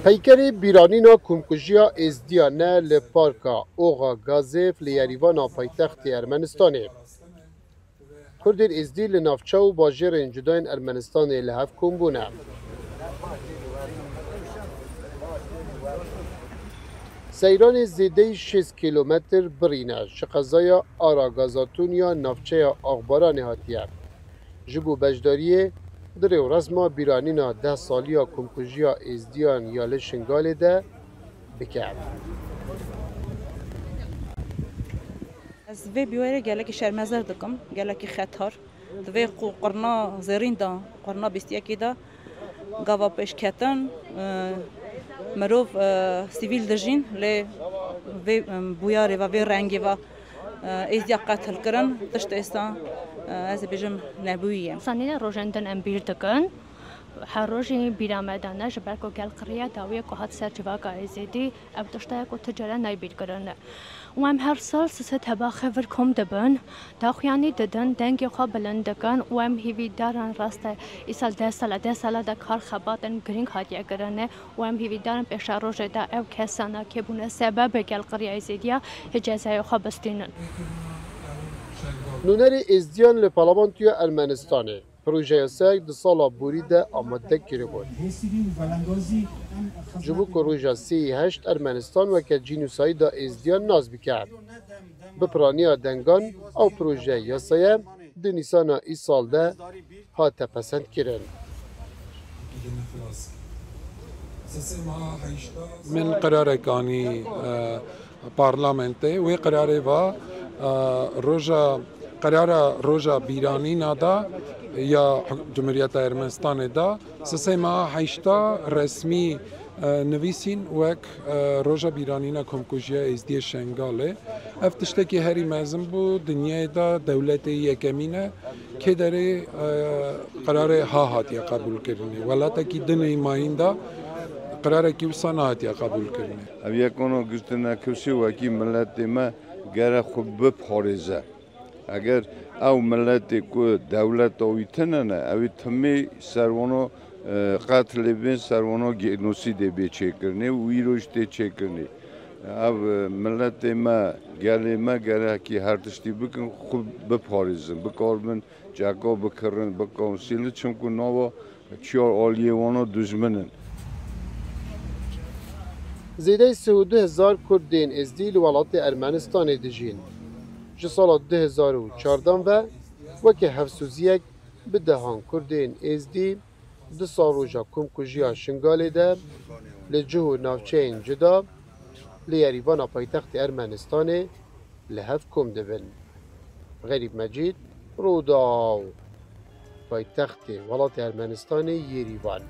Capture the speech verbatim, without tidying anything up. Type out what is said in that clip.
Peykerê bîranîna komkujiya Êzdiyan e li Parka Oxa Gazêf li Yerîvana paytextê Ermenistanê. Kurdên Êzdî li navçe û bajêrên cuda yên Ermenistanê li hev kom bûne. Seyranê zêdeyî şêst kîlometr birîne ji qezaya Ara Gazatûn ya navçeya Axbaranê hatiye. Ji bo beşdariyê di rêwresma bîranîna deh saliya komkujiya Êzdiyan ya li Şingalê de bike. Ez vê bûyerê gelekî şermezar dikim, gelekî xetar. Di vê qu-, qurna zêrîn de, qurna bîst yekê de gava pêşketin, e, mirov, e, sivîl dijîn, lê vê, e, bûyerê ve, vê rengê ve, e, Êzdiya qetil kirin, tişt êsta, e, ez ê bêjim nebûyî ye. Sanîne rojên din em bîr dikin. Her rojî bîra me de ne, ji ber ku gel qiriye dawiyê ku hat ser civaka Êzidî, ev tişt e ku ti care nayê bîrkirin. Û em her sal sisê tebaxê vir kom dibin, daxuyanî didin, dengê xwe bilind dikin û em hîvîdar in, rast e, îsal deh sala, deh sala de kar xebatên girîng hatiye kirin û em hîvîdar in pêşerojê de ew kesana kê bûne sebebê gel qiriya Êzidiya hê cezayê xwe bistînin. Nûnerê Êzdiyan li Parlamentoya Ermenistanê. Proje yasayek di sala borî de amade kiribûn. Ji bo ku roja sê û heşt Ermenistan weke cînosayda Êzdiyan nas bike. Bi piraniya dengan ew proje yasaye di Nîsana îsal de hate pesendkirin. Min qerarek anî, e, parlamentê. Wê qerarê va, e, roja, qerara roja bîranîna da ya Cumhuriyeta Ermenistanê da, sisê meha heşta resmî, e, nivîsîn wek, e, roja bîranîna komkujiya Êzdiyê Şengalê. Ev tiştekî herî mezin bû, dinyayê da dewletê yekemîn e. Kê derê, e, qerarê ha hatiye qebûlkirinê. Welatekî din ê mayîn da qerarekî wisa nehatiye qebûlkirinê. Ev yekano girtine kifşê wekî miletê me gere xwe biparêze. Eger ew miletê ku dewleta wî tine ne, ew ê timî ser wano, e, qetlê bên, ser wano genosîdê bê çêkirinê û îro jî tê çêkirinê. Ev, e, miletê me, gelê me gerekî her tiştî bikin, xwe biparêzin, bikaribin çeka bikirin, bikonsîlin, çimku nava çiya aliyê wana dijmin in. Zêdeyî sih û du hezar Kurdên Êzdî li welatê Ermenistanê dijîn. Ji sala du hezar û çardan ve weke hevsoziyek bi dehan Kurdên Êzdî di sal roja komkujiya Şingalê de li cih û navçeyên cuda li Yerîvana paytextê Ermenistanê li hev kom dibin. Xerîb Mecîd, Rûdaw, paytextê welatê Ermenistanê, Yerîvan.